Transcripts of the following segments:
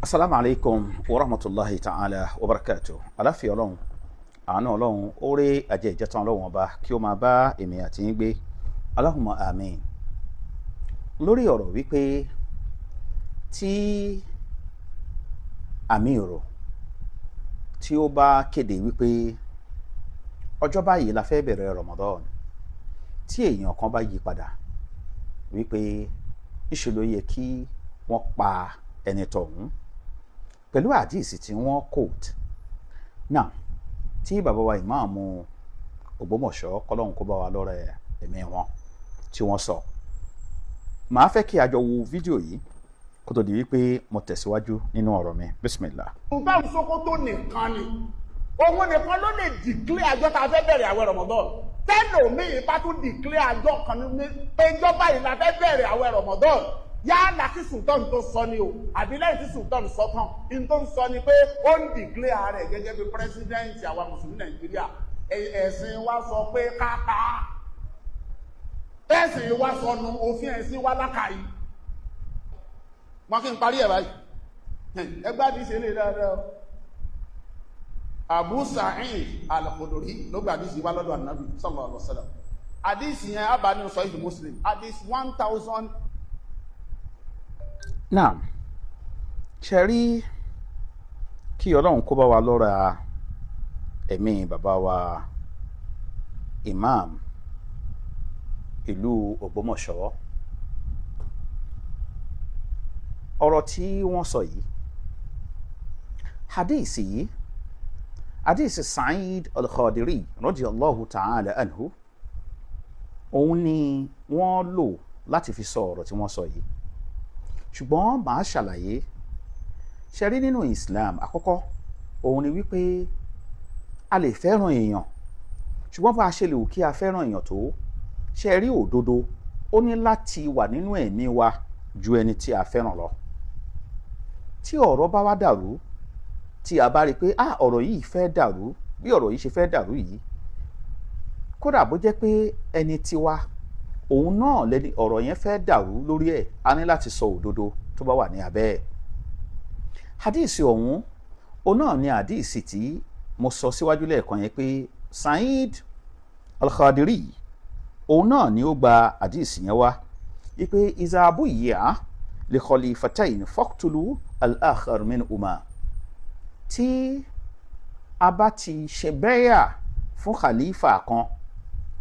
Asalaamu alaykum wa rahmatulahi ta'ala wa barakatu. Aláfíà Ọlọ́run, àánú Ọlọ́run, oore ajẹ́ ìjẹtan Ọlọ́run ọba kí ó máa bá èmi àti yín gbé. Allahumma àmín. Lórí ọ̀rọ̀ wípé tí àmírù tí ó bá kéde wípé ọjọ́ báyìí la fẹ́ bẹ̀rẹ̀ Ramadan, tí èèyàn kan bá yí padà wípé ìṣe ló yẹ kí wọ́n pa ẹni tọ̀hún pẹ̀lú àdíìsì tí wọ́n quote náà, tí bàbá wa ìmáàmù Ògbómọ̀ṣọ́, kọ́lọ́hún kó bá wa lọ́rẹ̀ ẹ̀mí wọn, tí wọ́n sọ, màá fẹ́ kí a jọ wo fídíò yìí kó tó di wípé mo tẹ̀síwájú nínú ọ̀rọ̀ mi. Bismillah. Sultan Sokoto nìkan ni, òun nìkan ló lè declare àjọ tá a fẹ́ bẹ̀rẹ̀ àwẹ̀ Ramadan. Tẹ́lòmíì bá tún declare àjọ kan ní pé ìjọba yìí la fẹ́ bẹ̀rẹ̀ àwẹ̀ Ramadan, yálà kí sultan tó sọ ni o àbí lẹ́yìn tí sultan sọ tán, in tó ń sọ ni pé ó ń declare rẹ̀ gẹ́gẹ́ bí president àwa mùsùlùmí Nàìjíríà. Ẹ̀sìn wa sọ pé kápá ẹ̀sìn wa sọnù, òfin ẹ̀sìn wa lákàáyí wọn. Kí n parí ẹ̀ báyìí, ẹgbẹ́ àdìsí lè dáadáa. Abu Sa'id al-Khudri ló gba àdìsí wa lọ́dọ̀ Ànábì sallallahu alaihi wasallam. Àdìsí yẹn abani Sahih Muslim, àdìsí 1000. Naam, ṣe rí, kí Ọlọ́run kó bá wa lọ́ra ẹ̀mí bàbá wa imam ìlú Ògbómọ̀ṣọ́. Ọ̀rọ̀ tí wọ́n sọ yìí, hadisi yìí, hadisi Sa'id al-Khudri radiyallahu ta'ala anhu, òun ni wọ́n lò láti fi sọ ọ̀rọ̀ tí wọ́n sọ yìí. Ṣùgbọ́n màá ṣàlàyé. Ṣe rí, nínú Islam, àkọ́kọ́ òun ni wípé a lè fẹ́ràn èèyàn, ṣùgbọ́n bá a ṣe lè wù kí a fẹ́ràn èèyàn tó, ṣe rí, òdodo ó ní láti wà nínú ẹ̀mí wa ju ẹni tí a fẹ́ràn lọ. Tí ọ̀rọ̀ bá wá dàrú, tí a bá rí i pé, ah, ọ̀rọ̀ yìí fẹ́ dàrú, bí ọ̀rọ̀ yìí ṣe fẹ́ dàrú yìí, kódà bó jẹ́ pé ẹni tiwa òun náà lẹ́ni ọ̀rọ̀ yẹn fẹ́ dàrú lórí ẹ̀, a ní láti sọ òdodo tó bá wà ní abẹ́ ẹ̀. Hadíìsì ọ̀hún, òun náà ni hadíìsì tí mo sọ síwájú lẹ́ẹ̀kan yẹn pé Sa'id al-Khudri òun náà ni ó gba hadíìsì yẹn wá, wípé iza buyyi'a li khalifatayn faqtulu al-akhar minhuma. Tí a bá ti ṣe bẹ́yà fún khalifa kan,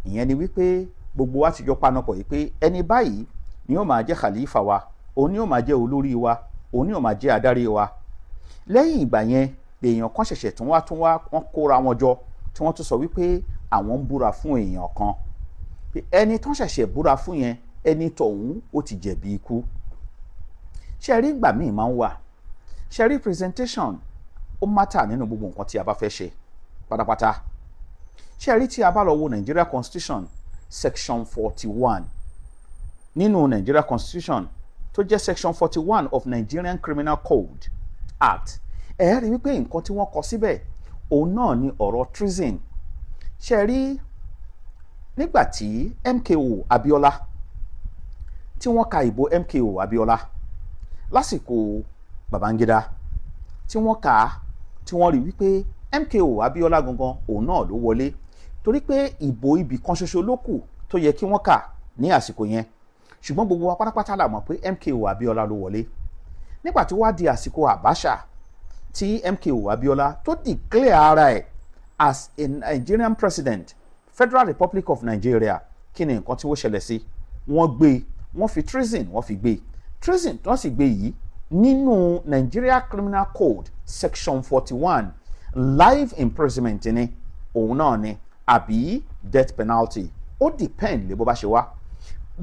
ìyẹn ni wípé gbogbo wa ti jọ panupọ̀ yìí pé ẹni báyìí ni ó máa jẹ́ khalifa wa, òun ni ó máa jẹ́ olórí wa, òun ni ó máa jẹ́ adarí wa. Lẹ́yìn ìgbà yẹn, èèyàn kan ṣẹ̀ṣẹ̀ tún wá wọ́n kóra wọn jọ, tí wọ́n tún sọ wípé àwọn ń búra fún èèyàn kan, pé ẹni tó ṣẹ̀ṣẹ̀ búra fún yẹn, ẹni tọ̀hún ó ti jẹ̀bi ikú. Ṣe rí, ìgbà míì máa ń wà, ṣe rí, presentation ó matter nínú gbogbo nǹkan tí a bá fẹ́ ṣe pátápátá. Ṣe rí, tí a bá lọ wo Nigeria Constitution section 41, nínú Nigeria Constitution tó jẹ́ section 41 of Nigerian Criminal Code Act, ẹ rí wípé nǹkan tí wọ́n kọ síbẹ̀, òun náà ni ọ̀rọ̀ treason. Ṣe rí, nígbà tí MKO Abiola, tí wọ́n ka ìbò MKO Abiola lásìkò Babangida, tí wọ́n kà á, tí wọ́n rí wípé MKO Abiola gangan òun náà ló wọlé, torí pé ìbò ibì kan ṣoṣo ló kù tó yẹ kí wọ́n kà ní àsìkò yẹn, ṣùgbọ́n gbogbo wa pátápátá la mọ̀ pé MKO Abiola ló wọlé. Nígbà tí wàá di àsìkò Abacha, tí MKO Abiola tó declare ara ẹ̀ as a Nigerian president, Federal Republic of Nigeria, kí ni nǹkan tí wọ́n ṣẹlẹ̀ sí? Wọ́n gbé, wọ́n fi treason, wọ́n fi gbé. Treason tó sì gbé yìí, nínú Nigeria Criminal Code section 41, life imprisonment ni òun náà ni, àbí death penalty, ó depend lé bó bá ṣe wá.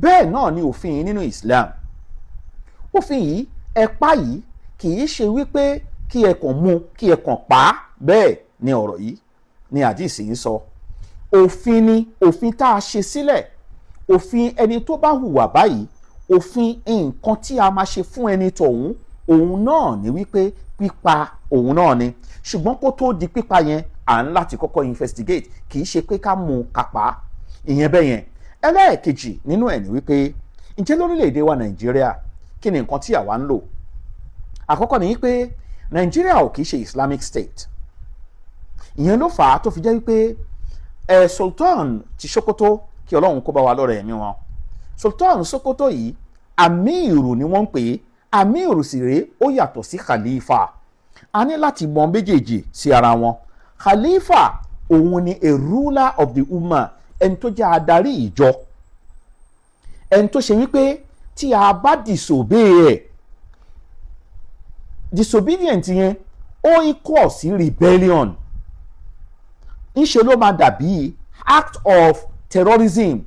Bẹ́ẹ̀ náà ni òfin yìí nínú Islam. Òfin yìí, ẹ̀pá yìí, kì í ṣe wípé kí ẹ kàn mú, kí ẹ kàn pa á. Bẹ́ẹ̀ ni ọ̀rọ̀ yìí ni àdìsí yìí sọ. Òfin ni, òfin tá a ṣe sílẹ̀, òfin ẹni tó bá hùwà báyìí, òfin nǹkan tí a máa ṣe fún ẹni tọ̀hún, òun náà ni wípé pípa òun náà ni. Ṣùgbọ́n kó tó di pípa yẹn, à ń láti kọ́kọ́ investigate. Kì í ṣe pé ká mú un kápá ìyẹn bẹ́ẹ̀ yẹn. Ẹlẹ́ẹ̀kejì nínú ẹ̀ ni wípé, ǹjẹ́ lórílẹ̀‐èdè wa Nàìjíríà, kí ni nǹkan tí àwa ń lò? Àkọ́kọ́ ni pé Nàìjíríà ò kì í ṣe Islamic State. Ìyẹn ló fà á tó fi jẹ́ wípé ẹ Sultan ti Sokoto, kí Ọlọ́run kó bá wa lọ́rọ̀ ẹ̀mí wọn, Sultan Sokoto yìí, Amiru ni wọ́n ń pè é. Amiru sì rèé, ó yàtọ̀ sí Khalifa. A ní láti mọ méjèèjì sí ara wọn. Khalifa, òun ni a ruler of the ummah, ẹni tó jẹ́ adarí ìjọ, ẹni tó ṣe wípé tí a bá disobey ẹ̀, disobedient yẹn ó equal sí rebellion. Ńṣe ló máa dàbí act of terrorism,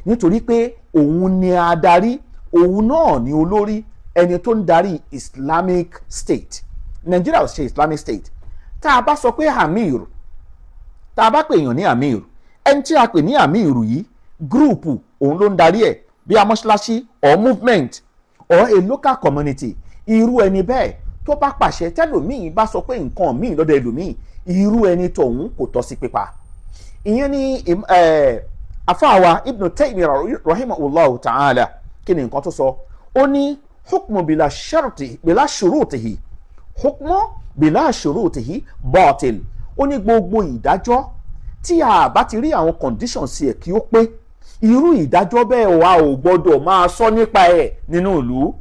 nítorí pé òun ni adarí, òun náà ni olórí, ẹni tó ń darí Islamic State. Nigeria ò ṣe Islamic State. Tá a bá sọ pé amir, tá a bá pè èèyàn ní amir, ẹni tí a pè ní amir yìí, group òun ló ń darí ẹ̀, bí a mọ́ṣáláṣí or movement or a local community. Irú ẹni bẹ́ẹ̀, tó bá pàṣẹ, tẹlòmíì bá sọ pé nǹkan míì lọ́dọ̀ ẹlòmíì, irú ẹni tọ̀hún kò tọ́ sí pípa. Ìyẹn ni afáwa Ibn Taymiyyah rahimahullahu ta'ala. Kí ni nǹkan tó sọ? Ó ní hukmu bila sharti bila shurutihi, hukmu bila shurutihi batil. Ó ní gbogbo ìdájọ́ tí a bá ti rí àwọn conditions ẹ̀ kí ó pé, irú ìdájọ́ bẹ́ẹ̀, wa ò gbọ́dọ̀ máa sọ nípa ẹ̀ nínú ìlú.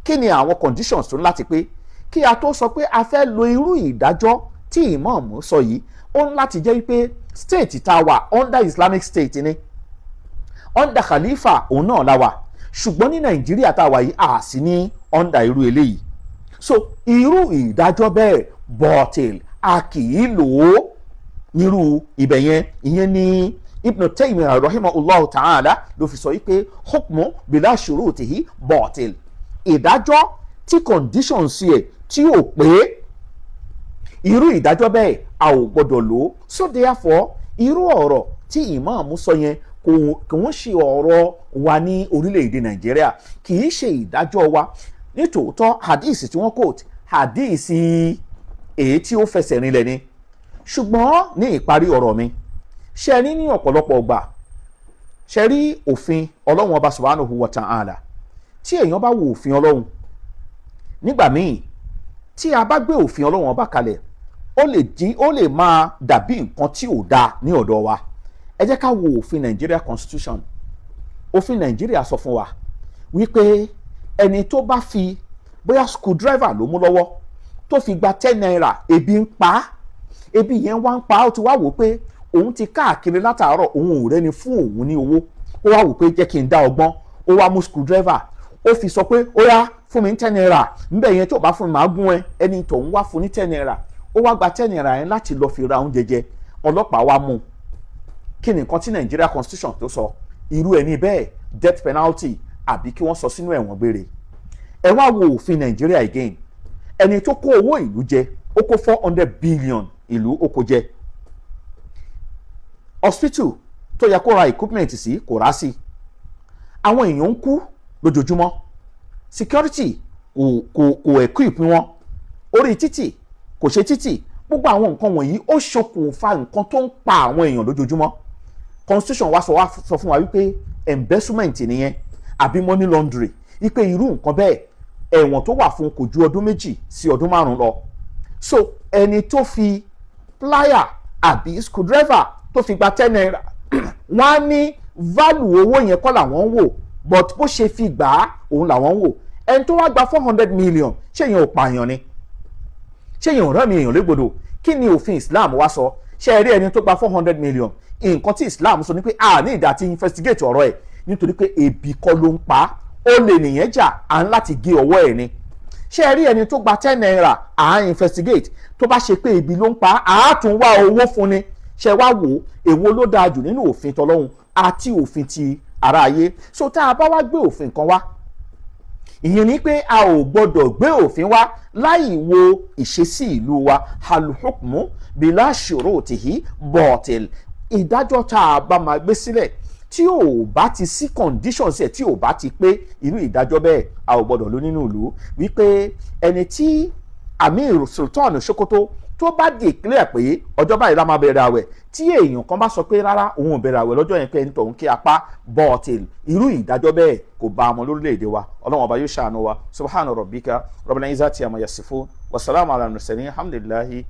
Kí ni àwọn conditions tó ń láti pé kí a tó sọ pé a fẹ́ lo irú ìdájọ́ tí ìmáàmù sọ yìí? Ó ń láti jẹ́ wípé state tá a wà, under Islamic State ni, under Khalifa òun náà la wà. Ṣùgbọ́n ní Nàìjíríà tá a wà yìí, a sì ní under irú eléyìí. So irú ìdájọ́ bẹ́ẹ̀, batil, a kì í lò ó nírú ibẹ̀ yẹn. Ìyẹn ní Ibn Taymiyyah rahimahullahu ta'ala ló fi sọ yìí pé hukmu bila shurutihi batil. Ìdájọ́ tí conditions ẹ̀ tí ò pé, irú ìdájọ́ bẹ́ẹ̀, a ò gbọ́dọ̀ lò ó. So therefore, irú ọ̀rọ̀ tí ìmáàmù sọ yẹn kò ń ṣe ọ̀rọ̀ wa ní orílẹ̀-èdè Nàìjíríà, kì í ṣe ìdájọ́ wa. Nítòótọ́, hadith tí wọ́n quote, hadith èyí tí ó fẹsẹ̀ rinlẹ̀ ni. Ṣùgbọ́n ní ìparí ọ̀rọ̀ mi, ṣe ní ní ọ̀pọ̀lọpọ̀ ọgbà, ṣe rí òfin Ọlọ́run Ọba subhanahu wa ta'ala, tí èèyàn bá wo òfin Ọlọ́run nígbà míì, tí a bá gbé òfin Ọlọ́run Ọba kalẹ̀, ó lè dín, ó lè máa dàbí nǹkan tí ò dáa ní ọ̀dọ̀ wa. Ẹ jẹ́ ká wo òfin Nigeria constitution. Òfin Nàìjíríà sọ fún wa wípé ẹni tó bá fi bóyá screwdriver ló mú lọ́wọ́ tó fi gba ₦10, ebi ń pa á, ebi yẹn wá ń pa á, ó ti wá wò pé òun ti káàkiri látàárọ̀, òun ò rẹ́ni fún òun ní owó. Ó wá wò pé jẹ́ kí n dá ọgbọ́n. Ó wá mú screwdriver, ó fi sọ pé ó yá, fún mi ní ₦10 níbẹ̀ yẹn, tó bá fún mi, màá gún ẹ. Ẹni tó ń wá fún ní ₦10, ó wá gba ₦10 yẹn láti lọ fi ra oúnjẹ jẹ. Ọlọ́pàá wá mú un. Kí ni nǹkan tí Nigeria constitution tó sọ? Irú ẹni bẹ́ẹ̀, death penalty àbí kí wọ́n sọ sínú ẹ̀wọ̀n gbére. Ẹ wá wo òfin Nàìjíríà again. Ẹni tó kó owó ìlú jẹ, ó kó 400 billion ìlú, ó kó jẹ. Hospital tó yẹ kó ra equipment sí, kò rà sí. Àwọn èèyàn ń kú lójoojúmọ́. Security kò equip wọn. Orí títì, kò ṣe títì. Gbogbo àwọn nǹkan wọ̀nyí, ó ṣokùnfà nǹkan tó ń pa àwọn èèyàn lójoojúmọ́. Constitution wa sọ fún wa wípé embezzlement nìyẹn àbí money laundry, wípé irú nǹkan bẹ́ẹ̀, ẹ̀wọ̀n tó wà fún kò ju ọdún 2 sí ọdún 5 lọ. So ẹni tó fi plier àbí screwdriver tó fi gba ₦10, wọ́n á ní value owó yẹn kọ́ làwọn ń wò, but bó ṣe fi gbà á, òun làwọn ń wò. Ẹni tó wá gba 400 million, ṣé yẹn ò pààyàn ni? Ṣé yẹn ò rán mi èèyàn légbodò? Kí ni òfin Islam wá sọ? Ṣé ẹ rí ẹni tó gba 400 million, nǹkan tí Islam sọ ni pé a ní ìdá tí investigate ọ̀rọ̀ ẹ̀, nítorí pé ebi kọ́ ló ń pa á, ó lè nìyẹn jà, à ń láti gé ọwọ́ ẹ̀ ni. Ṣé ẹ rí ẹni tó gba ₦10, à ń investigate. Tó bá ṣe pé ebi ló ń pa á, á tún wá owó fún ni. Ṣé wá wò ó, èwo ló dáa jù nínú òfin tọlọ́hun àti òfin ti ara ayé? So tá a bá wá gbé òfin kan wá, ìyẹn ni pé a ò gbọdọ̀ gbé òfin wá láì wo ìṣesí ìlú wa. Alhukmu bila shurutihi batil. Ìdájọ́ tá a bá máa gbé sílẹ̀, tí ò bá ti sí conditions ẹ̀, tí ò bá ti pé, irú ìdájọ́ bẹ́ẹ̀, a ò gbọdọ̀ lò nínú ìlú. Wípé ẹni tí Amir Sultan Sokoto Tó bá declare pé ọjọ́ báyìí la máa bẹ̀rẹ̀ àwẹ̀, tí èèyàn kan bá sọ pé rárá, òun ò bẹ̀rẹ̀ àwẹ̀ lọ́jọ́ yẹn, pé ẹni tọ̀hún kí apá bọ́ọ̀tìl, irú ìdájọ́ bẹ́ẹ̀ kò bá a mọ lórílẹ̀‐èdè wa. Ọlọ́run Ọba yóò ṣàánú wa. Subhana rabbika rabbil izzati amma yasifun, wasalaamu ala mursalin, alhamdulillahi.